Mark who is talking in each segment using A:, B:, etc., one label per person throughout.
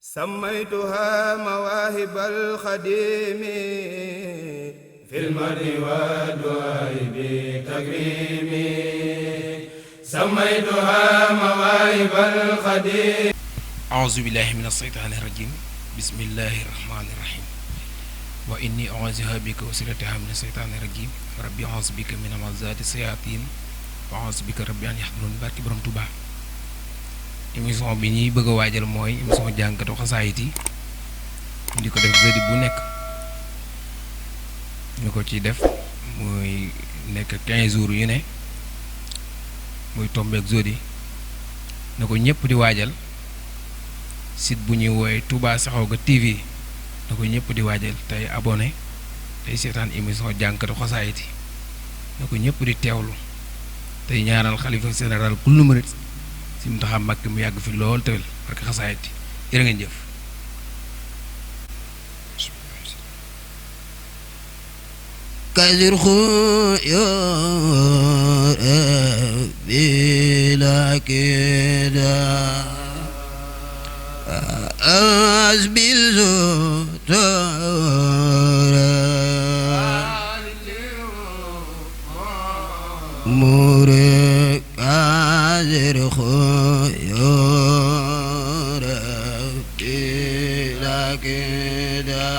A: سميتها مواهب الخديم في المرء والدعاء بتكريم سميتها مواهب الخديم.
B: أعوذ بالله من الشيطان الرجيم. بسم الله الرحمن الرحيم. وإني أعوذها بك وسرتها من الشيطان الرجيم. ربي أعوذ بك من همزات الشياطين وأعوذ بك ربي أن يحضرون. barki Borom Touba. émission bi ñuy bëgg a waajal mooy émission jàngkatu xasaayit yi di ko def jeudi bu nekk ñu ko ci def muy nekk 15 jours yu ne muy tombeek jeudi na ko ñëpp di waajal site bu ñuy wooye Touba Sekhawgui TV na ko ñëpp di waajal tey abonné tey seetaan émission jàngkatu xasaayit yi na ko ñëpp di teewlu tey ñaanal xalifa général kullu murid si mu taxam Mbàkke mu yàgg fi lool tewel barke xasaayit yi jërë ngeen jëf.
C: كثر خيور بلا كدا أسبل زوتور مورك كثر خيور بلا كدا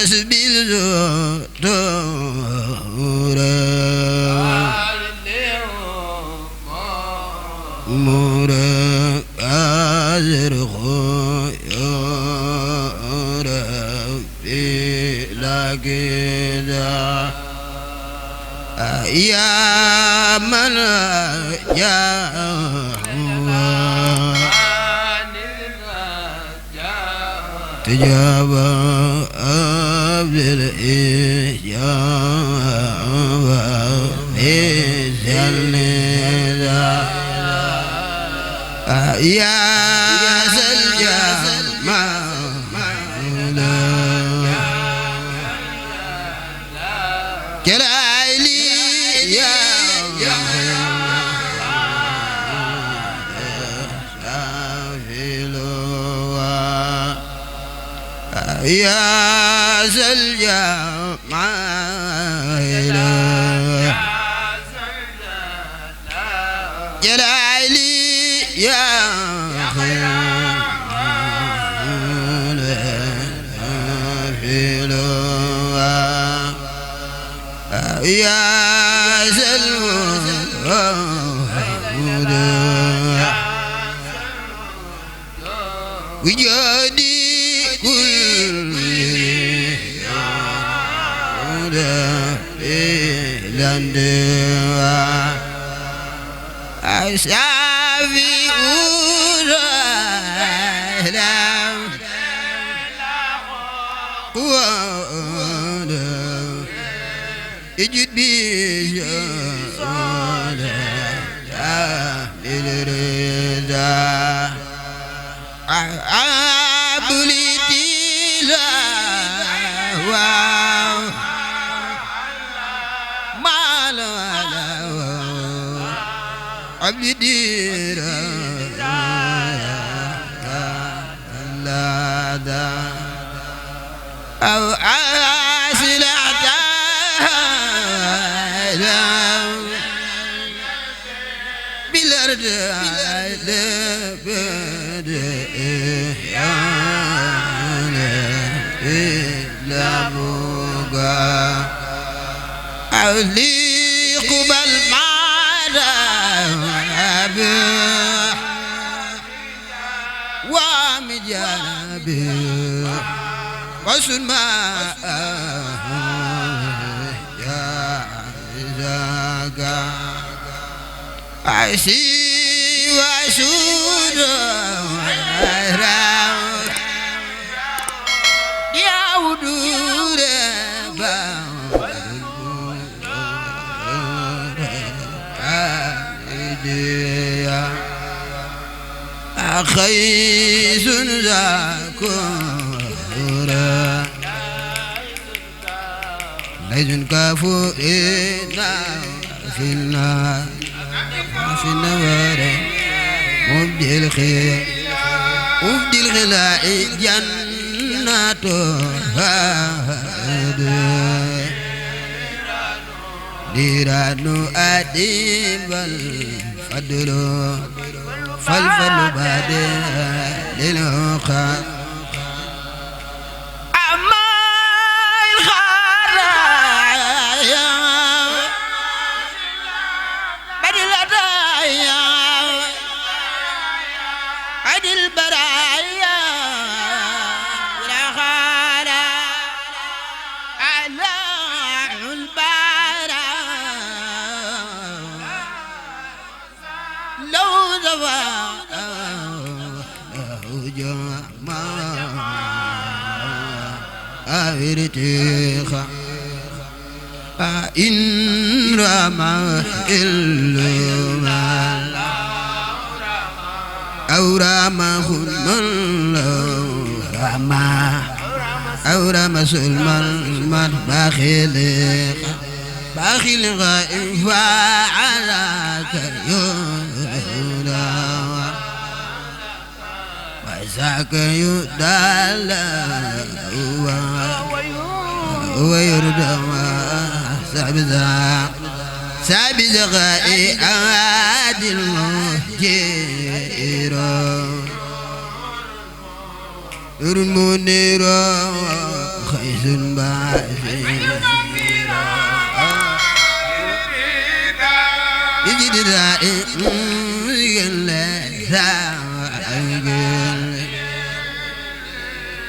C: أسبل زوتور مورك كثر خيور بلا كدا يا من يا تجاب أبدل إجابة بسلنا يا سلجا مولا كلايلي يا يا زلجمال جلالي يا خيال يا زلمود وجودي كل لندوا أسافي أولام قوانا اجد بي للرضا أبليتي لا عبدي لا دا أو عاسلة بالأرض لا بوغا أولي قبل ومجانبه وسلمى يا إذاك عسي وسود يا ودود خيس ذاكورا ليس كافورنا في النار في النوار مبدي الخير مبدي الغلاء جنات نيران أديب الفضل فالفضل بعد للأخر أما الخرايا بدل الرايا عدل البرايا لا خالا على البرايا لو زوا لو جمع أورتيخا إن رمى إلا أو رمى خلما رمى أو رمى سلما باخل غائب فعلك يولا وذاك يدلى ويرد سابز غائب عاد المهجر المنير خيس باثر يجد رائع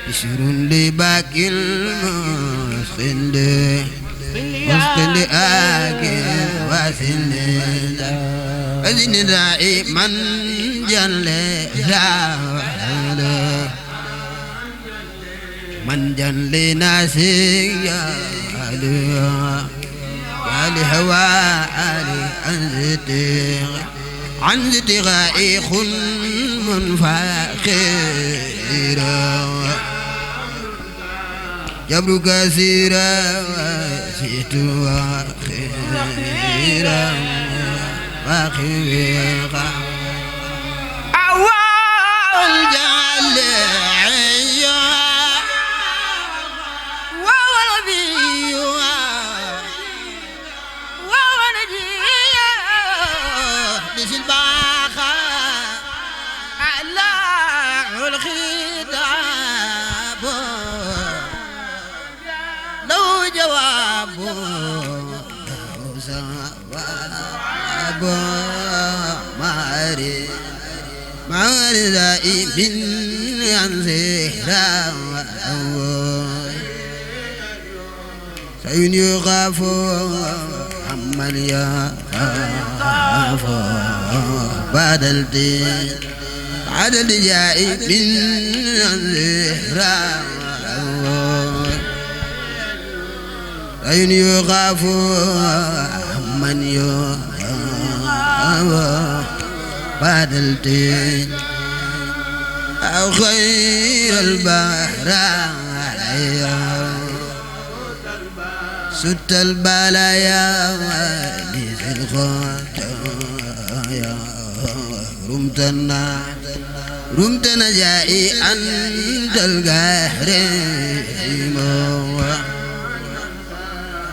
C: بشر لباقي المسخل مسخل آكل واسل أذن رائع من جل من جل ناسي يا لهوى علي عن زتغاء خلم فاخرا جبر كثيرا وسيت واخيرا واخيرا أول جعل معرضي من ينزيرا سين يخاف عمن يخاف بعد الدين بعد الجاء من ينزيرا سين يخاف عمن يخاف بعد الدين أو خير البرايا سد البلايا وليس الخطايا رمت نجائي عند القهر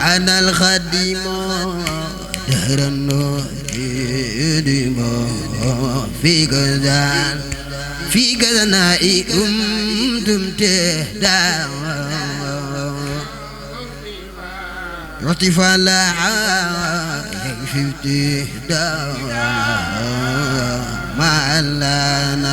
C: أنا الخديم دهر النور في كذا في كذا كنتم تهدى يعطف لا يكفي تهدى ما لنا